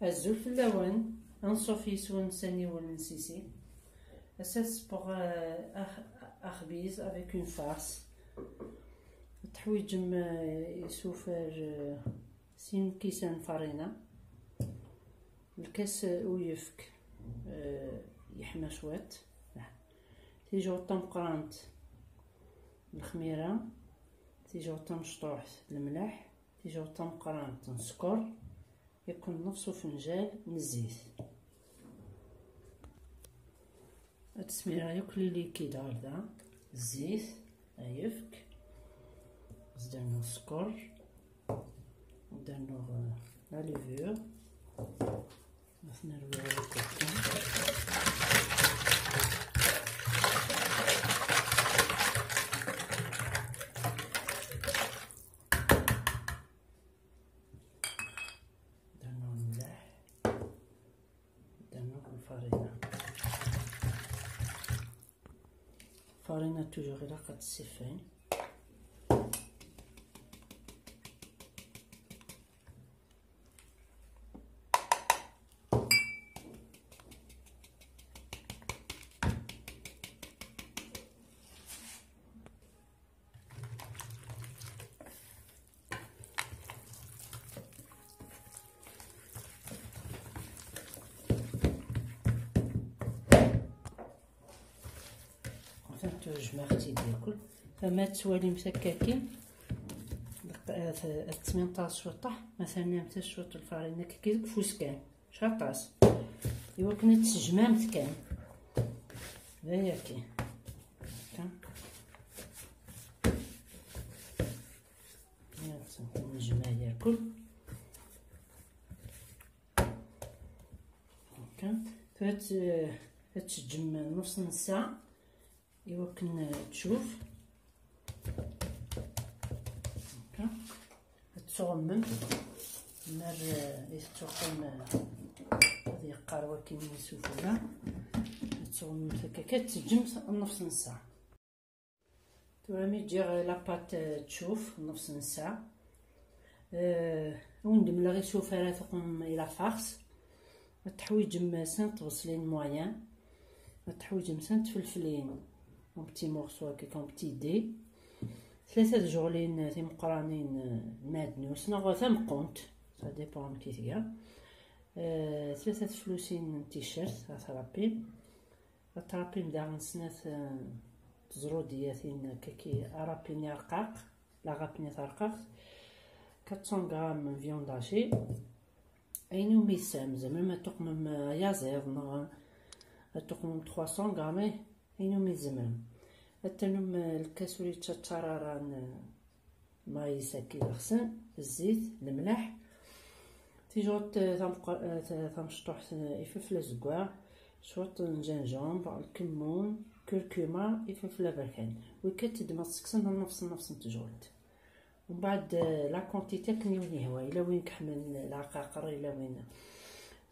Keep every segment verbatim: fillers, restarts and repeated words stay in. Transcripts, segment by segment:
Azul fell-awen, anṣuf yes-wen s aniwel n Sisi. Ass-a ssewweɣ, eh, ax-, axbiz avec une farce. Teḥwiǧem, eh, isufar, eh, sin kisan farina, lkas, eh, uyefk, eh, yeḥma cwiṭ, tijewṭ tameqqrant n lexmira, tijewṭ tamecṭuḥt n lemleḥ, tijewṭ tameqqrant n sskeṛ, yakk nneṣ ufenjal n zzit. Ad smireɣ yakk les liquides ɣer da, zzit, ayefk, ad s-d-rnuɣ sskeṛ, ad d-rnuɣ, eh, la levure. Ad t-nerwi ɣer lkufta. Ad d-rnuɣ lemleḥ. Ad d-rnuɣ lfarina. Lfarina toujours ilaq ad tessifay. Atan jemɛeɣ-tt-id yakk. Fama tettwalimt akka akkin, ad t-, ad tminṭaḍ cwiṭaḥ, ma ternamt cwiṭ lfarina akka deg ufus kan. Aṭas. Iwakken ad tessejmamt kan. D aya kan. Akka. Ad nejmeɛ irkul. Akka. Tura ad, ad teǧǧem nus n ssaɛa. Iwakken tcuf. Akka. Ad tɣummem. Mer, eh, i tettuqim, eh, ad yeqqar wakken isufella. Ad tɣummem akka, akka ad teǧǧem nnefṣ n ssaɛa. Tura mi ǧǧiɣ la pâte, eh, tcuf nnefṣ n ssaɛa, eh, ad wen-d-mleɣ isufar ara tuqmem i la farce. Ad teḥwiǧem snat tbeṣlin moyen, ad teḥwiǧem snat tfelflin en petits morceaux, en petits dés, tlata tjeɣlin timeqqranin, eh, n maɛdnus neɣ tameqqunt, ça dépend amek i tga. Eh, tlata teflusin n ticcert, ad trapim. Ad trapim daɣen snat, eh, teẓrudiyatin, kaki, arapini arqaq, la rapini tarqaqt, quatre cents grammes n viande hachée. Ayen umi tzemrem, tzemrem ad tuqmem, eh, ayaziḍ, neɣ ad tuqmem trois cents grammes, eh, ayen umi tzemrem. Ad ternum, eh, lkas ur yettaččar ara n, eh, maïs-agi iɣsan, zzit, lemleḥ, tijewṭ, eh, tamqu-, eh, ta-, tamecṭuḥt, eh, ifefla azeggaɣ, cwiṭ n gingembre, lkemmun, curcuma, ifefla aberkan. Wikkat id ma tsekksen nnefṣ nnefṣ n tjewṭ. Mbeɛd, eh, la quantité akken i wen-yehwa, yella win iḥemmlen lɛaqaqer, yella win.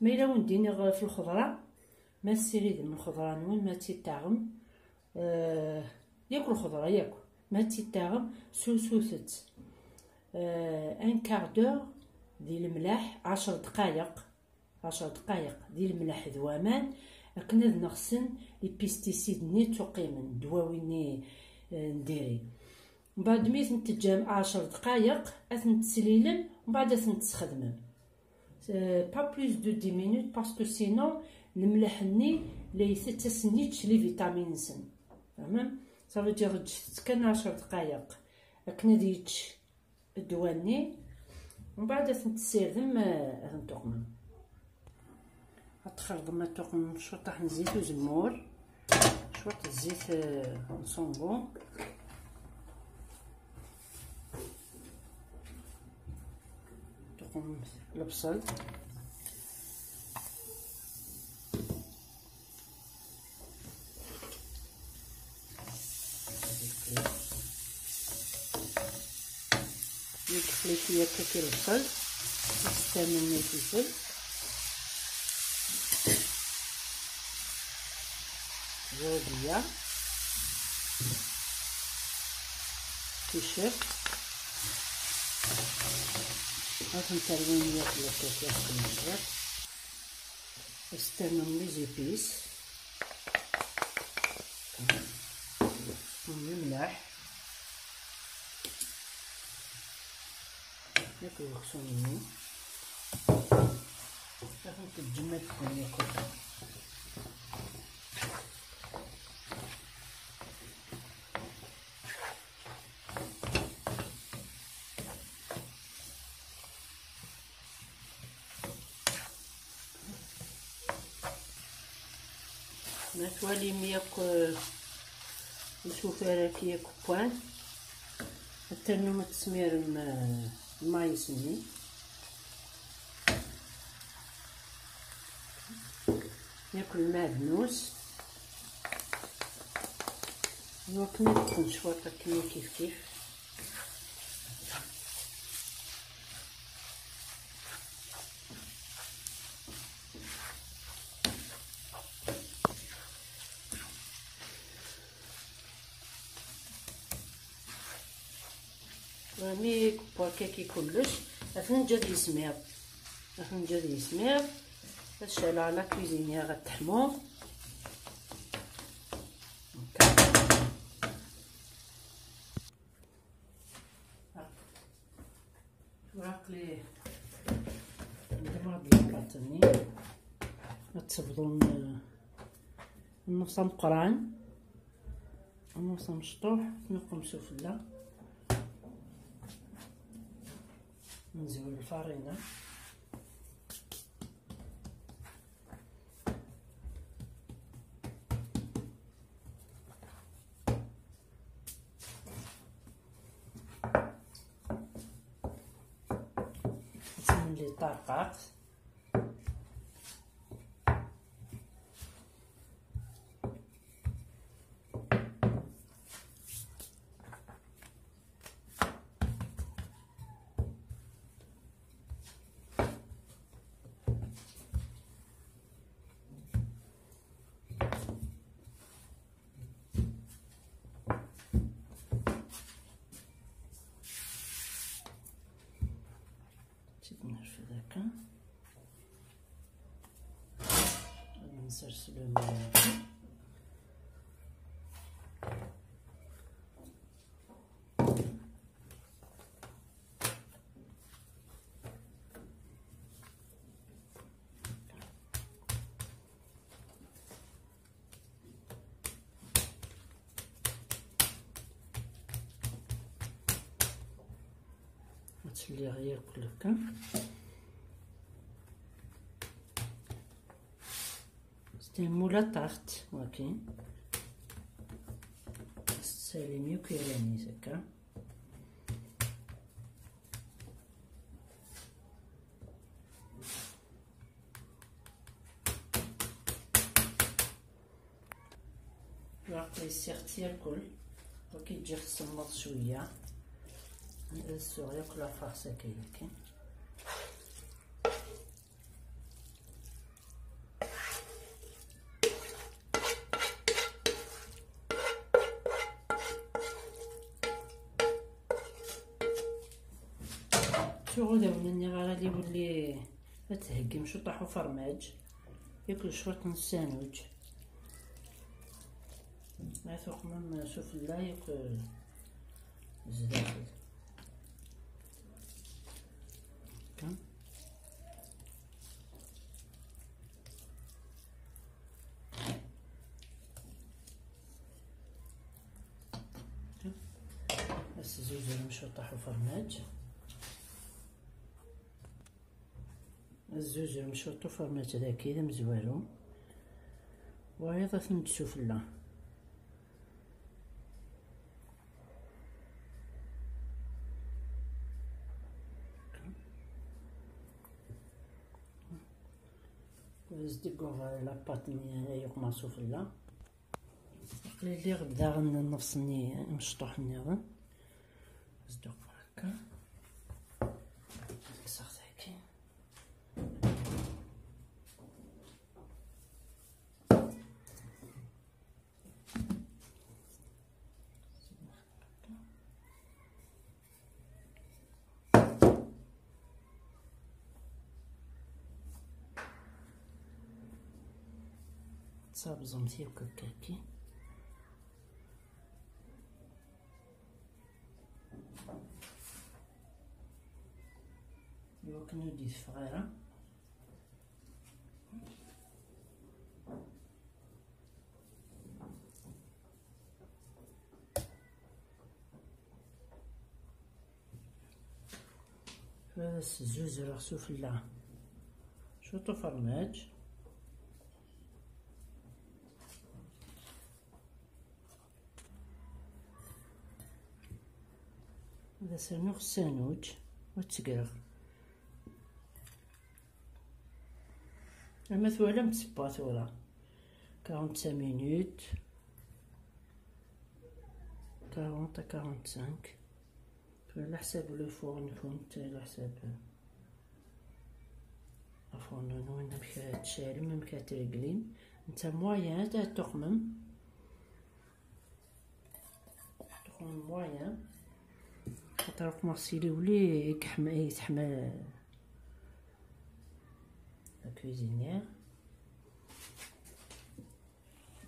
Ma yella win d-iniɣ ɣef lxeḍra, ma tessiridem lxeḍra-nwen, ma tt-id-taɣem, eh, yakk lxeḍra, yakk, ma tt-id-taɣem, suwsut-tt, eh, un quart d'heure di lemleḥ, ɛecr dqayeq, ɛecr dqayeq di lemleḥ d waman, akken ad neɣsen les pesticides-nni ttuqimen, ddwawi-nni, eh, n diri. Mbeɛd mi tent-teǧǧam ɛecr dqayeq, ad tent-teslilem, mbeɛd ad tent-tesxedmem. Euh, pas plus de dix minutes, parce que sinon, lemleḥ-nni la itett ass-nni, yečč les vitamines-nsen. Tfehmem? Ça veut dire, ǧǧet-tt kan ɛecr dqayeq akken ad yečč ddwa-nni. Mbeɛd ad tent-tessirdem, eh, ad tent-tuqmem. Ad txelḍem, ad tuqmem cwiṭaḥ n zzit uzemmur, cwiṭ n zzit, eh, n ṣumbu. Tuqmem lebṣel. Yekfel-it yakk lebṣel, isteqman n ifilfel, zrudiya, ticcert, ad ten-terwim yakk lkakya s tmejjirt. Ad s-ternum les épices. Lemleḥ. Yakk d uksum-nni. Ad ten-teǧǧem ad ddun yakk. Ma twalim yakk, eh, isufar-agi yakk wwan, ad ternum ad tesmirem, eh, lmayis-nni, yakk lmaɛdnus, iwakken ad ddun cwiṭ akken kif kif. Mi yekber kaki kullec, ad t-neǧǧ ad yismiḍ. Ad t-neǧǧ ad yismiḍ. Ad ceɛleɣ la cuisinière ad teḥmu. Tura aql-i nedmeɣ-d lbaṭ-nni. Ad tebḍun, eh, nnefs ameqqran, nnefs amecṭuḥ, tnuqem sufella. Nzewwel lfarina. Ad tmel ṭarqaṭ. Tt-id-nerfed akka. Ad nsers lmal. Ad tt-lliɣ yakk akka. C'est un moule à tarte, ok. Tessalim yakk iran-is akka. Aql-i ssiɣ-tt yerkul. Ok, ǧǧiɣ-tt semmeḍ cwiya. Ad ssuɣ yakk la farce akka, ok. Tuɣ ur awen-nniɣ ara ad iwelli ad theggim ciṭṭaḥ ufermaj, yakk cwiṭ n ssanuǧ. Ma tuqmem sufella yakk zdaxel. Akka. Ad s-zuzrem ciṭṭaḥ ufermaj. Ad s-zuzrem ciṭṭaḥ ufermaj dagi d amezwaru. Wayeḍ ad ten-d-sufella. Ad s-d-gguɣ la pâte-nni ay uqmaṣ ufella. Aql-i lliɣ-d daɣen nnefṣ-nni imecṭuḥ nniḍen. Ad s-d-gguɣ akka. Ad kkseɣ tagi. Tabẓemt yakk akka-agi. Iwakken ur d-iteffeɣ ara. Tura ad as-zzuzureɣ sufella cwiṭ ufermaj. Ad as-rnuɣ ssanuǧ u ad tt-greɣ. Ama twalam tewwa tura quarante-cinq minutes, quarante à quarante-cinq. Tura, ɛla ḥsab le four-nkent, ɛla ḥsab afuṛnu-nwen, amek ara tcarem, amek ara t-treglim. Netta moyen, ad tuqmem. Tuqmem moyen. Xaṭer uqmeɣ s iliwli i yeḥma-, i teḥma la cuisinière.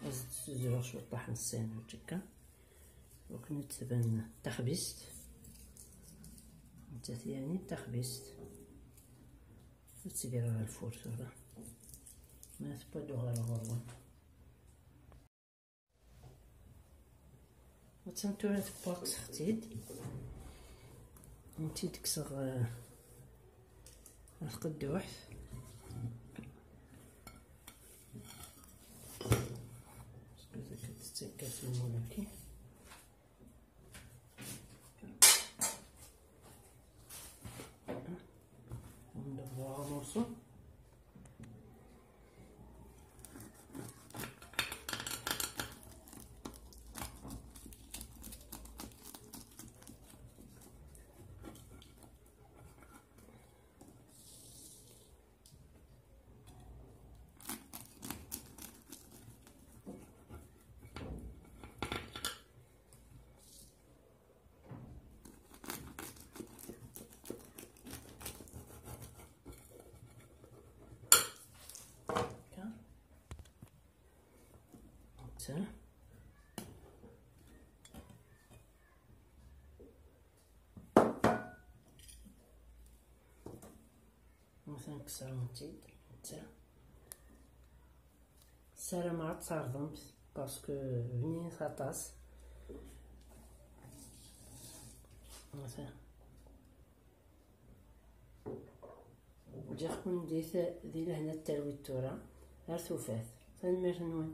Ad as-d-ssuzreɣ cwiṭaḥ n ssanuǧ akka. Wakken ad d-tban d taxbizt. Nettat yani d taxbizt. Ad tt-greɣ ɣer lfur tura. Ma tewwa-d uɣaleɣ ɣur-wen. Attan tura tewwa, kkseɣ-tt-id. Ad tt-id-kkseɣ, eh, ɣer tqedduḥt. Parce que tettekka s lmulaki. On va voir un morceau. Atan kkseɣ-tent-id netta. Ssarameɣ ad tt-terḍemt parce que bninet aṭas. Atan. Ǧǧiɣ-ken di ta-, di lehna n talwit tura, ar tufat. Tanemmirt-nwen.